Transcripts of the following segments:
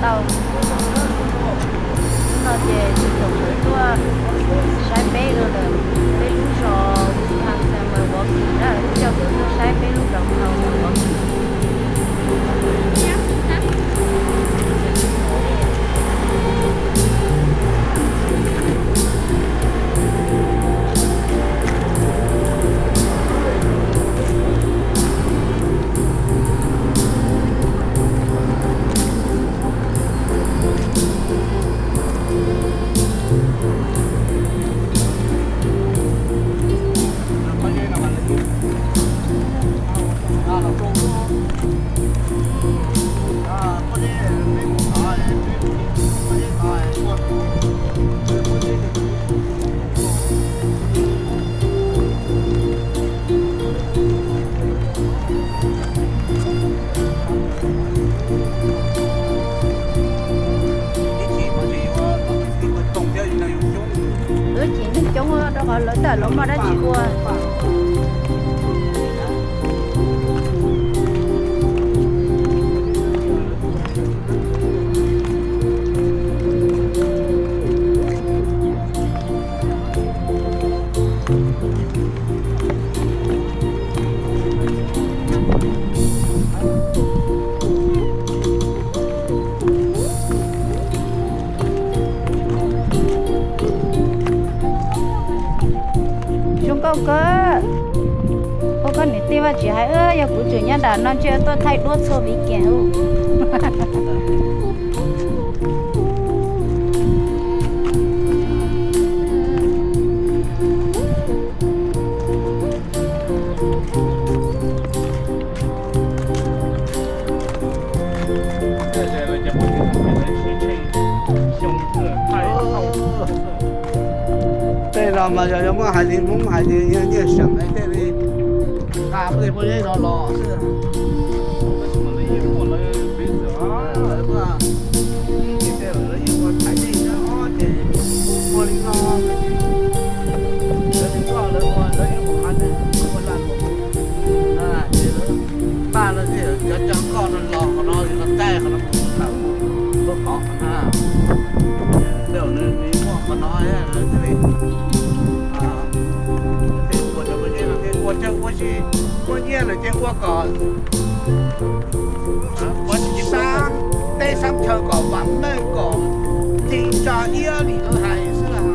Tau, hnub no ces tsis tsoom nkawd tuaj saib peb rau ntawm peb lub zos Alzheimer Walking na, coj nkawd tuaj saib peb lub downtown Walking. Wb chim neeg coob rau qhov lawv tawm los muaj dab tsi ua. Zoo nkauj kawg. Ua koj niam tij Vaj Tswv hais, yog kuv tseem nyob nram no ntshe tuaj thaij duab txhua viv kiag. Tej no mas yog muab hais li Hmoob hais tias yog nyiaj seem hais tej li, nqa tej pob zeb no los xwb. Lawv yeej ua thaiv dej ob ces ua li no, lawv li koj lawv ua lawv yeej ua qhov twg ua laj luam ces lawv paj no ces cov cov nkoj no los qhov no, los caij qhov no mus tawm lub qhov qhov na. Tej nws muaj qhov no thiaj li, tej ua cov pob zeb no thiaj ua caag ua si, muaj nyiaj lawm ces ua kom xab teb xab chaw kom vam meej kom ci tso iab li lawv hais xwb.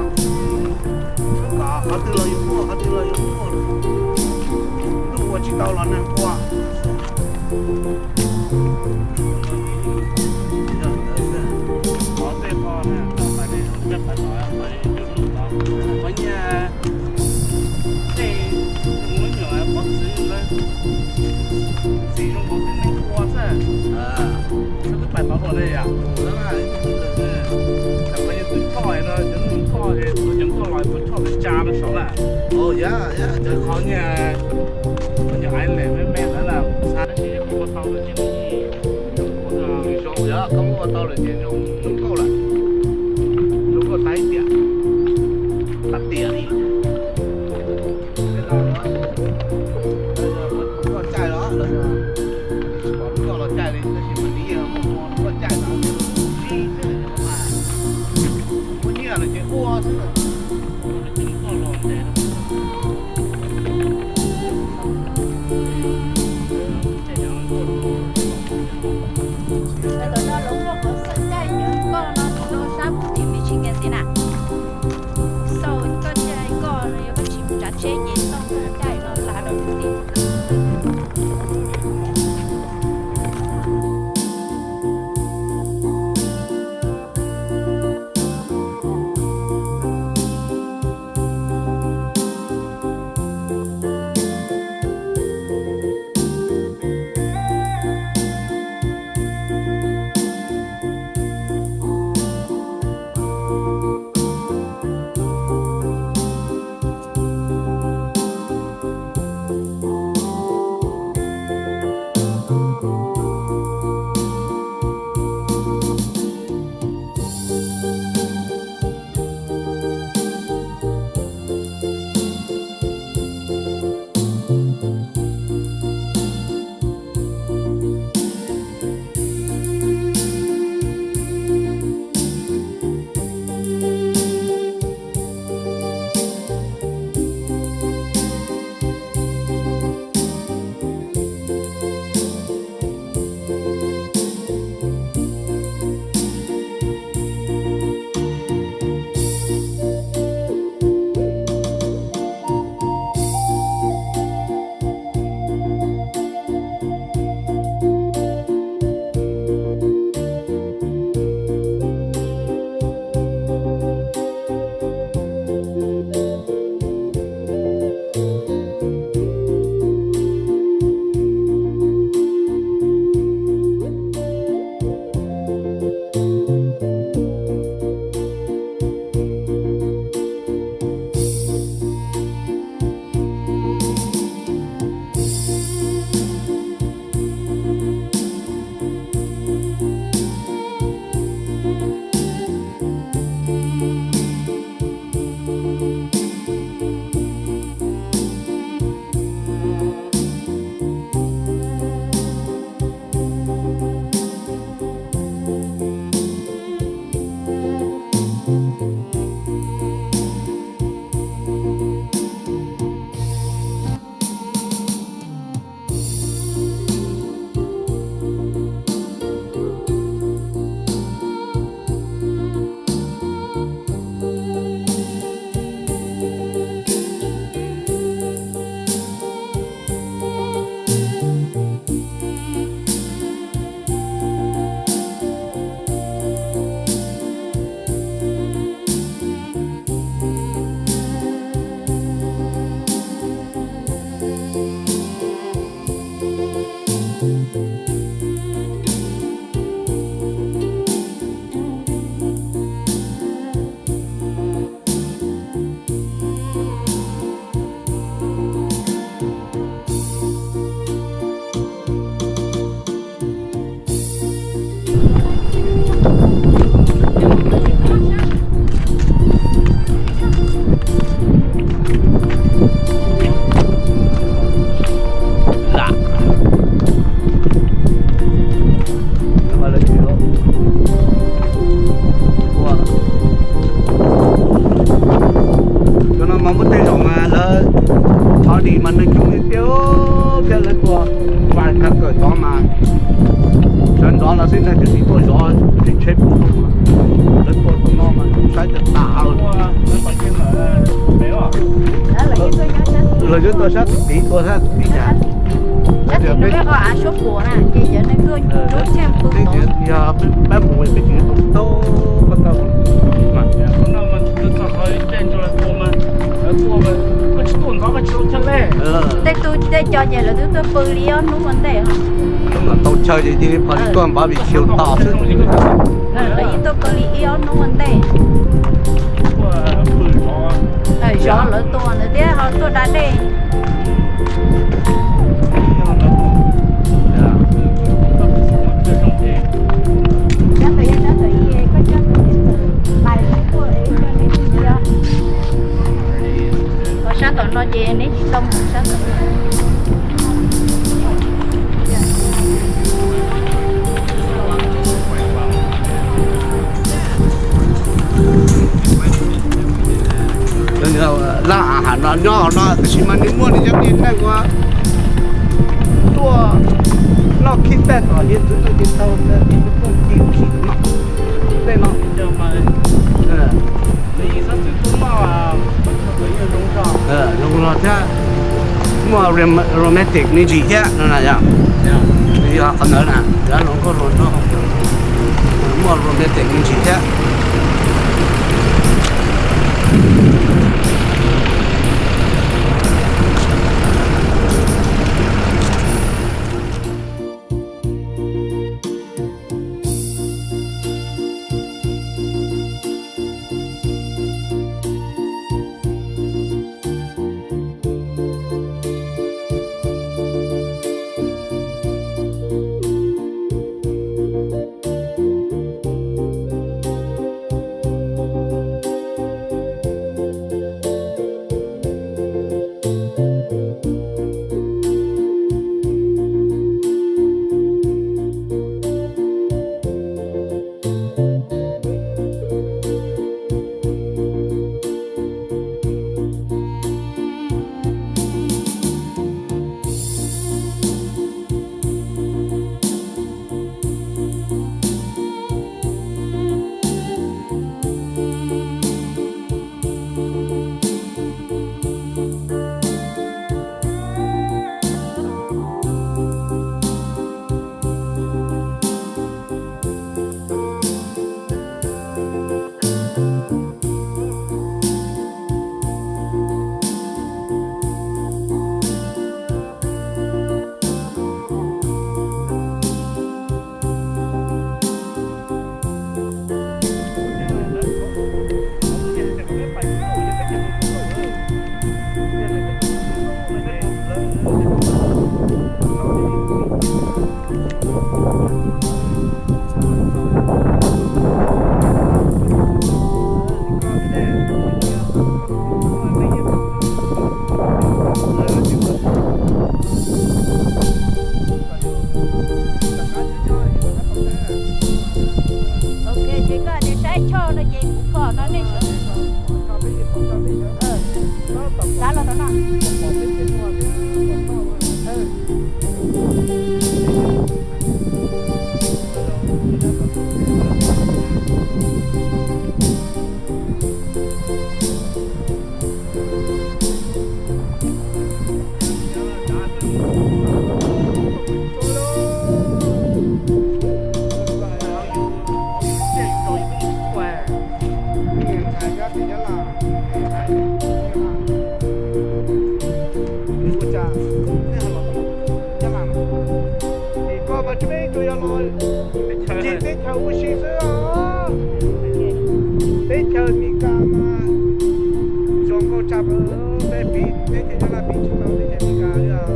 Kom qhov twg los yuav muaj, qhov twg los yuav muaj, ntuj ua tsis tau los neeg ua. Tej qho, tej qhov no, tej tej nyuam pov txwv lawv txiv zoo nkaus tej neeg ua xwb. Koj twb pais tau luaj li yom? Cov poj niam tus choj no, cov neeg choj, tus cov nkoj los tus choj tus tsa no saud na. Qhov niag, qhov niag island me me ntawd na, kuv xav tab sis kuv ua tau lawm ces zoo, yog koj muab ua tau lawm ces zoo nkauj lawm, zoo nkauj tag tiam, tag tiam li. Koj caij los lawm, tsis pom koj los caij li, tab sis mas nws yeej muaj koj caij tau, muaj nyiaj lawm ces ua xwb. Cov no mas muaj tej zaum mas lawv thov dim mas neeg coob li tiag, thiab lawv tuaj vais kawm tod mas sawv ntxov los xwb ntag, tiam sis tuaj zov tsheb puag, lawv tuaj tom no mas saib tas tas. Lawv yuav tuaj sab tim tid, tuaj sab tim tid cas. Yog peb mus peb tsis tau tau. Tej tug tej co ces lawv twb tuaj pw li ob hnub ua ntej. Tau chaw ces cia li pom li tuaj npav vim khiu tos xwb. Lawv yeej tuaj pw li ib ob hnub ua ntej. Zov lawv tua ntawd thiab ho tuaj da dej. Sab tom no ces neb tsis tau mus sab tom no. Laj a has no nyob hauv no tab sis mas nws muaj nws cov niag neeg uas tuaj noj khib taj tom hiav txwv tuaj ces tau tuaj ci ua si no. Tej no zoo zog thiab muaj romantic me ntsis thiab no na yom. Yog qhov ntawd na, yog hluas nkauj hluas nraug muaj romantic me ntsis thiab. Ok, ces koj hais tias saib choj no ces kuv pom no nej sawv. Txav los tom no. Koj mas tsis peb tug yog los tsis teb chaws ua si xwb os. Teb chaws Amelikas mas zoo nkauj tshaj plaws, teb chaws Nyab Laj piv tsis tau teb chaws Amelikas li os.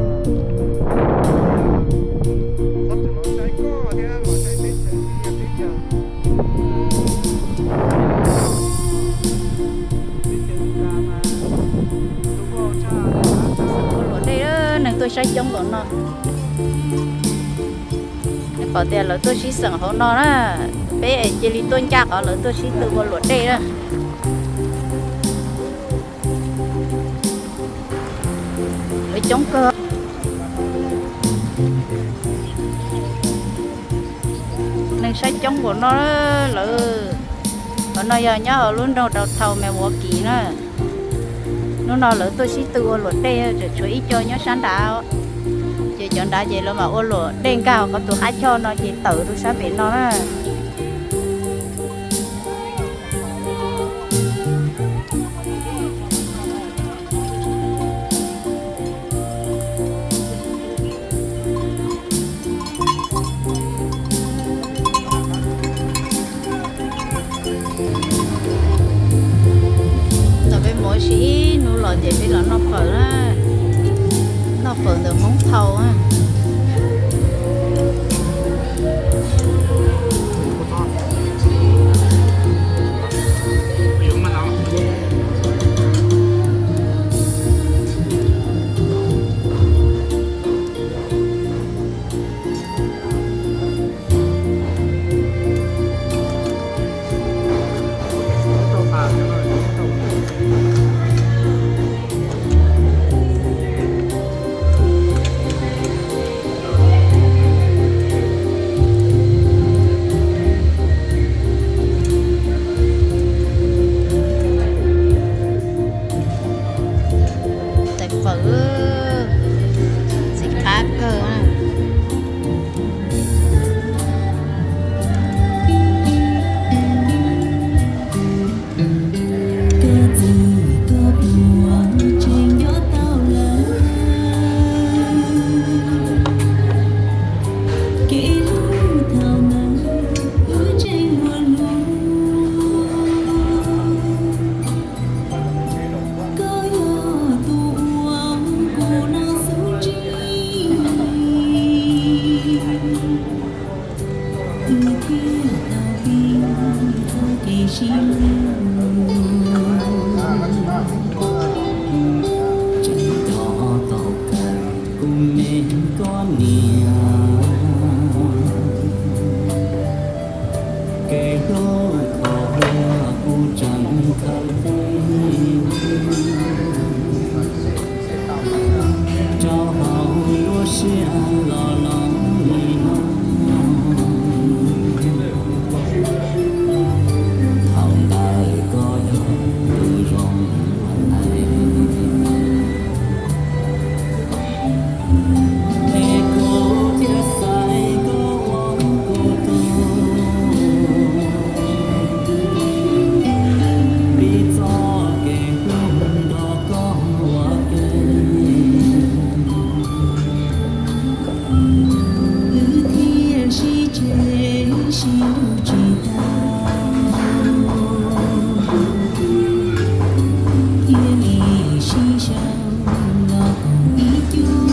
Txhob txwm los saib koj thiab los saib teb chaws, teb chaws. Luam dej, neeg tuaj saib coob npaum no. Neeg Qhov tias lawv tuaj sib xeem hauv no na, peb es cia li tuaj ncaj qhov lawv tuaj sib tw ua luam dej na. Lawv coob kawg. Neeg saib coob npaum no lawm. Qhov no yog nyob hauv lub nroog Downtown Milwaukee na. Hnub no lawv tuaj sib tw ua luam dej, tseem tshuav ib co nyob sab nrad. Ces cov nrad ces lawv mam ua luam dej nkag qhov tus qab choj no ces tawm rau sab pem no na. Thaum peb mus ua si ib hnub los ces peb los noj fawm na, noj fawm ntawm Hmoob Thau na. Tais fawm, ntxim qab kawg. Koj txiv koj tuaj tseem nco tau lawm, kev hlub thaum ntawd wb tseem luag luag. Koj yog tus uas kuv los xub ntsig, wb thiaj tau pib txoj kev sib hlub. Tseem tos tau kawg kuv me koj niam, kev hlub qhov uas kuv tseem khaws txij. Rau hauv nruab siab los los li no, thaum ntawd koj yog tus zoo ua ntej. Es kuv thiaj xaiv koj ua kuv tus, vim txoj kev hlub nrog koj ua ke. Wb thiaj sib tseg sib hlub tsis tau, thiaj li sib sau los koom ib cug.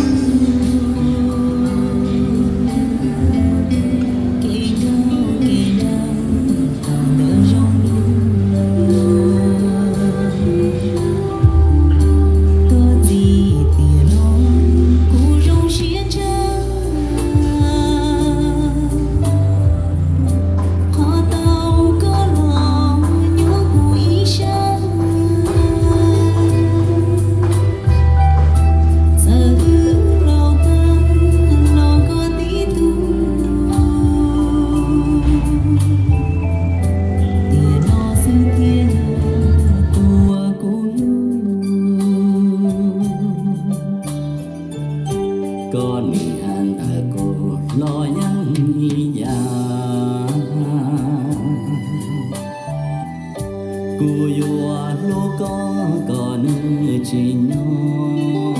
Kev nco kev nco thaum ntawd zoo dua, koj txiv tiam no kuv zoo siab tshaj. Qhov tau koj los nyob kuv ib sab, txawm wb laus tag los koj tib tug, tiam no xwb thiaj yog tus uas kuv hlub. Koj niam ntawm kuv los yeej ib yam, kuv yuav hlub koj kom nws tsis nyob.